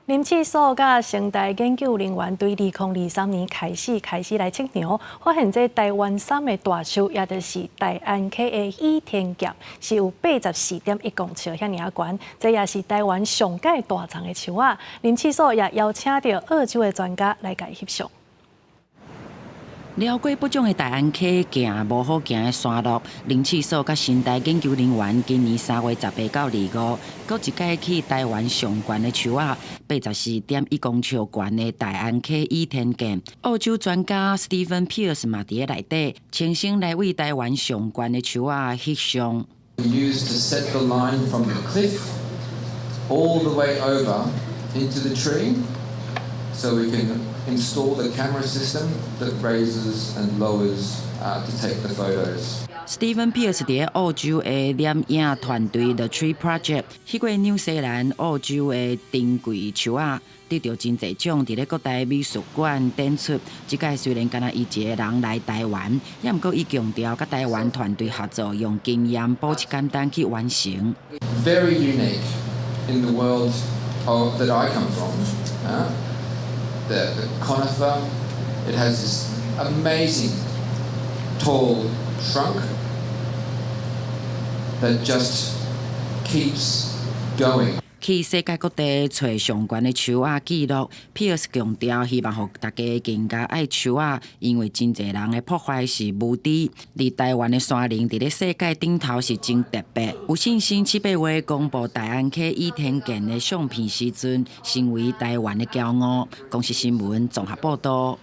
林試所佮成大研究人員對2023年開始來測量，發現這台灣杉的大樹，也就是大安溪的倚天劍，是有84.1公尺遐爾仔懸，這也是台灣上蓋大叢的樹仔。林試所也邀請著澳洲的專家來共翕相。了解不種的大安溪行無好行的山路，林試所佮成大研究人員今年3月18到25，閣一擺去台灣上懸的樹仔，84.1公尺懸的大安溪倚天劍。澳洲專家 Stephen Pierce 嘛佇咧內底，親身來為台灣上懸的樹仔翕相。 We used to set the line from the cliff all the way over into the tree, so we can install the camera system that raises and lowers to take the photos. Stephen Pierce 佇咧澳洲的攝影團隊 The Tree Project，翕過紐西蘭、澳洲的珍貴樹仔，得著真濟獎，佇咧各大美術館展出。這擺雖然干焦伊一個人來台灣，也毋過伊強調佮台灣團隊合作，用經驗保持簡單去完成。 Very unique in the world of that I come from. The conifer, it has this amazing tall trunk that just keeps going. 去世界各地揣上懸的樹仔記錄，Pierce 強調希望予大家更加愛樹仔，因為真濟人的破壞是無知。而台灣的山林佇咧世界頂頭是真特別，有信心7、8月公布大安溪倚天劍的相片時陣，成為台灣的驕傲。公視新聞綜合報導。